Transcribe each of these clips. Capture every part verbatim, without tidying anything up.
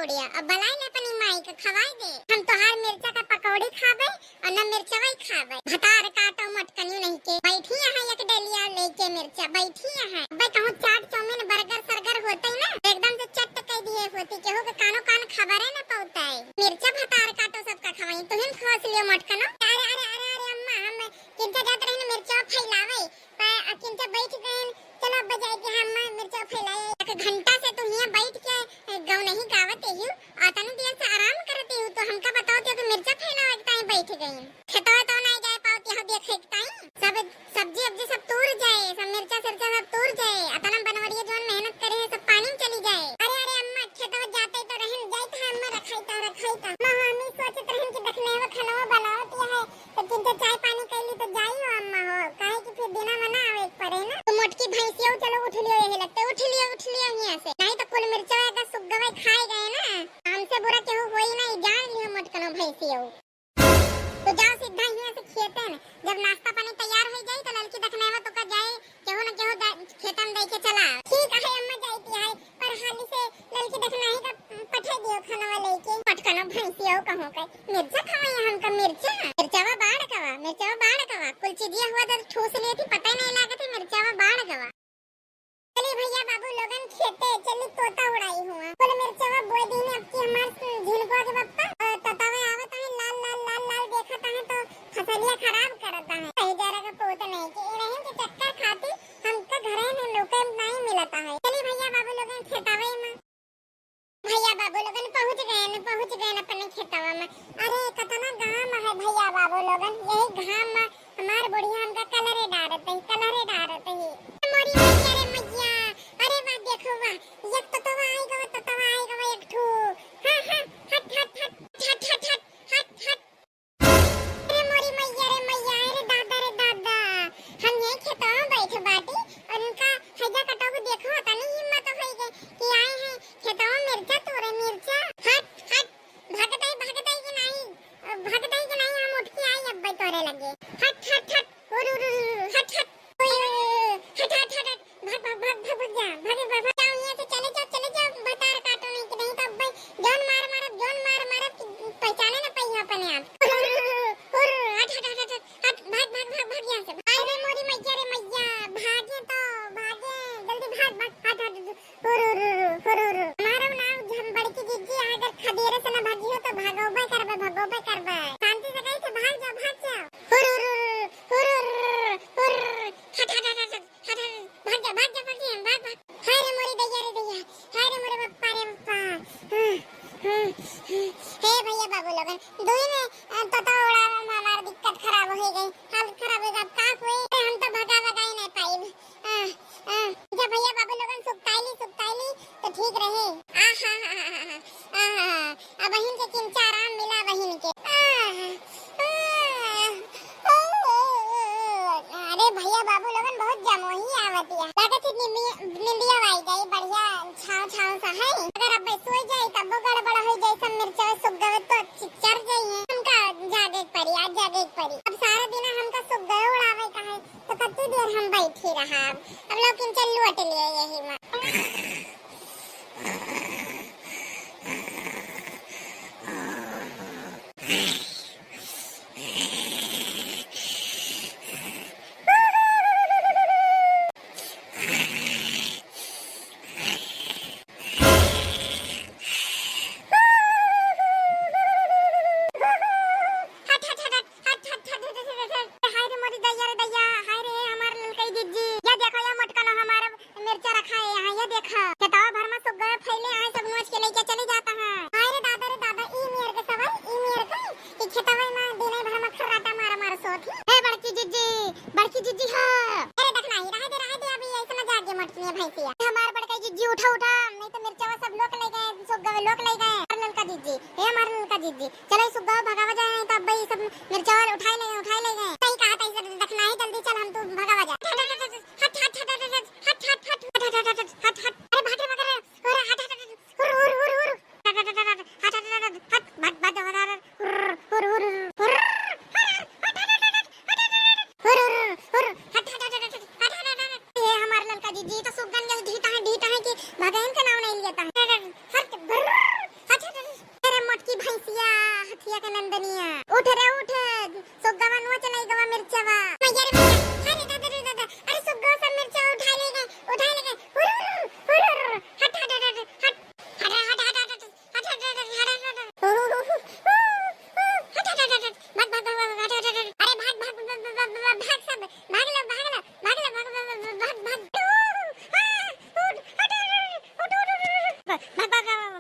पकौड़िया, अब बलाई ले अपनी माई के खवाई दे। हम तोहार मिर्चा का पकौड़ी खाबे और न मिर्चवा ही खाबे। भतार काटो मोटकनियो नहीं के, बैठी यहाँ एक डेलिया लेके मिर्चा, बैठी यहाँ। अबे कहूँ चाट चाउमीन बर्गर सर्गर होते ही ना, एकदम से चट कह दिए होती, केहू के कानो कान खबरे न पौते। मिर्चा भतार काटो सबका खवाई, तुहिन खोस लियो मोटकनो। अरे, अरे, अरे, अरे, अम्मा, हम किंचा जात रहिन मिर्चा फैलावे, पर किंचा बैठ गए, चलो अब जाए के हम मिर्चा फैलाए। एक घंटा से तू हियाँ बैठ के गौ नहीं गावत ही, अतनी देर से आराम करत ही, तो हमका बताओ तो कि मिर्चा फैलावे के ताई बैठ गई। खेतवा तो नहीं जाए पावत, यहाँ देखे के ताई सब सब्जी अब्जी सब तूर जाए, सब मिर्चा सिर्चा सब तूर जाए, अतना बनवरिया जौन मेहनत करे है सब पानी में चली जाए। अरे, अरे अम्मा, खेतवा जाते तो रहन जाइत है अम्मा, रखाई ता, रखाई ता। अम्मा, हम ही सोचत रहन कि दखने वो खनवा बनावत यह है, तो किंचा चाय पानी कैली तो जाई हो अम्मा हो, काहे कि फिर दिना में ना आवे के पड़े ना। तो मोटकी भैंसियो चलो उठ लियो, यही लगते उठ लियो, उठ लियो यहाँ से, नहीं तो कुल मिर्चा का सुग्गवे खाए गए ना। हमसे बुरा केहू होई ना, ई जान लियो मोटकनो भैंसियो। तो जाओ सीधा यहाँ से खेते में, जब नाश्ता पानी तैयार हो जाई तो ललकी दखने में तो का जाए, केहू न केहू दा-, खेते में दे के चला। ठीक है अम्मा, जाती है। पर हाली से ललकी देखना ही का पठा दियो खाना वाले के। पटकनो भैंसियो कहूँ के मिर्चा खवाई हमका मिर्चा। मिर्चावा बाढ़ गवा, मिर्चावा बाढ़ गवा। कुल चीजिया हुआ तो ठूस लिए थी, पता ही नहीं लागत है मिर्चावा बाढ़ गवा। चली भैया बाबू लोगन खेते चली तोता उड़ाई हुआ। कुल मिर्चावा बोए दीने अब की हमार झिनकुआ के पप्पा। और तोतावा आवत है लाल लाल लाल लाल देखत है तो फसलिया खराब करत है। कहीं जरा का पोत नहीं के इन्हें के चक्कर खाती हमका घरे में रुके नहीं मिलता है। चली भैया बाबू लोगन खेतावे में। भैया बाबू लोगन पहुँच गए न, पहुँच गए न अपने खेतवा में। अरे कतना घाम है भैया बाबू लोगन, यही घाम में हमार बुढ़िया हमका कलरे डारत ही, कलरे डारत ही। मोरी मैया रे मैया, अरे वाह देखो वाह, एक तोतवा आई गवा, तोतवा आई गवा एक ठू। हाँ, हाँ, हट, हट, हट। अरे मोरी मैया रे मैया, अरे दादा रे दादा, हम यही खेतवा में बैठ बाटी और उनका हैजा कटो को देखो, तनी हिम्मत हो गई कि आए हैं खेतवा में मिर्चा तोड़े, मिर्चा। हट, हट, भागत आई, भागत आई कि नहीं, भागत आई कि नहीं, हम उठ के आई अब तोड़े लगे। हट, हट, हट, उर, उर, उर, उर, हट, हट, उर, उर, उर, हट, हट, हट, हट। भाग, भाग, भाग, भाग, भाग जा, भाग, भाग, भाग, जाओ यहाँ से, चले जाओ, चले जाओ, भतार काटो नहीं कि नहीं तो अब भाई जौन मार मारब, जौन मार मारब कि पहचाने ना पाई अपने आप। हुर, हुर, हुर, हुर, हट, हट, हट, हट, हट, भाग, भाग, भाग, भाग यहाँ से। अरे मोरी मैया रे मैया, भागे तो, भागे, जल्दी भाग, भाग, हट, हट, हट, हुर, हुर, हुर, हुर, हुर, हुर। हमारो नाम झम बड़की जिज्जी, अगर खदेरे से ना भागी हो तो भगोबे करबे, भगोबे करबे। शांति से कही थे भाग जाओ, भाग जाओ। हुर, हुर, हुर, हुर, हुर, हुर, हुर, हट, हट, हट, हट, हट। हट, हट, भाग जा, भाग जा, भाग जा, भाग, भाग। हाय रे मोरी दैया रे दैया, हाय रे मोरे बप्पा रे बप्पा। हम्म, हम्म, हम्म। हे भैया बाबू लोगन, दुई में, अ, तोता उड़ावे में हमार दिक्कत खराब हो गई, हालत खराब हो गई। अब का कोई, हम तो भगा भगा ही नहीं पाइब। अ, अ, जब भैया बाबू लोगन सुकताइली, सुकताइली तो ठीक रहे। आ हा हा हा हा हा। आ हा हा। अब बहिन के किंचा आराम मिला बहिन के। आ हा, आ हा। अरे भैया बाबू लोगन बहुत जमोही आवतिया। लागत है निंदिया, निंदिया आई जाई, बढ़िया छाव छाव सा है। अगर अब सोई जाई तब वो गड़बड़ हो जाई, सब मिर्चा सुख गवे तो चि-, चर जाई है। हमका जागे के पड़ी, आज जागे के पड़ी। अब सारा दिन हमका सुख गवे उड़ावे का है, तो कत्ती देर हम बैठी रहा। अब लोग किन चल लुट लिए यही में। हट, हट, हट, हट। हट, हट, हट, हट। हाय रे मोरी दैया रे दैया, हाय रे हमार ललकई जिज्जी। या देखो, या मोटकनो हमार मिर्चा रखा है यहाँ, या देखो। खेतवा भर में सुग्गवे फैले हैं, सब नोच के लेके चले जाता है। हाय रे दादा रे दादा, ई मेर के सवाल, ई मेर के, कि खेतवा में दिने भर में खर्राटा मार मार सोत ही। ए बड़की जिज्जी, बड़की जिज्जी हो। अरे देखना ही, रहे दे, रहे दे, अभी ऐसे ना जागे मोटकी भैंसिया। हमार बड़कई जिज्जी उठा उठा, नहीं तो मिर्चवा सब लोग ले गए, सुग्गवे लोग ले गए। हमार ललका जिज्जी, हे हमार ललका जिज्जी। चलो, ई सुग्गा भगावा जाए, नहीं तो अब भाई सब मिर्चा वाले उठाए ले, उठाए ले गए। सही कहा, तैसे रखना है, जल्दी चल, हम तू भगावा जाए। हट, हट, हट, हट, हट, हट। अरे भाग रे, भाग रे। हुर, हट, हट, हट, हुर, हुर, हुर, हुर। हट, हट, हट, हट, हट, हट, हट, हट, भाग, भाग, भाग, भाग, हुर, हुर, हुर, हुर। हुर, हुर, हुर, हट, हट, हट, हट, हट, हट, हट, हट। ये हमार ललका जिज्जी तो सुग्गन जस ढीता है, ढीता है कि भगैन के नाम नहीं लेता है। हट, हट, हट, हट, हट।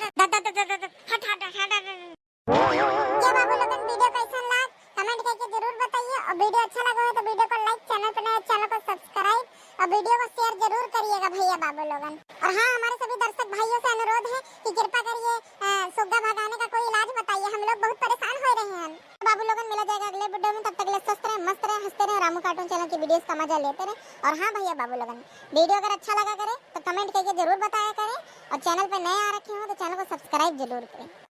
हट, हट, हट, हट। क्या बाबू लोगन, video कैसन लाग? Comment करके जरूर बताइए, और video अच्छा लगा हो तो video को like, channel पे नए channel को subscribe, और video को share जरूर करिएगा भैया बाबू लोगन। और हाँ, हमारे सभी दर्शक भाइयों से अनुरोध है कि कृपा करिए, अ, सुग्गा भगाने का कोई इलाज बताइए, हम लोग बहुत परेशान हो रहे हैं। बाबू लोगन, मिला जाएगा अगले video में, तब तक के लिए स्वस्थ रहें, मस्त रहें, हंसते रहें, रामू cartoon channel की videos का मजा लेते रहें। और हाँ भैया बाबू लोगन, video अगर अच्छा लगा करे तो comment करके जरूर बताया करें, और channel पे नए आ रखे हो तो channel को subscribe जरूर करें।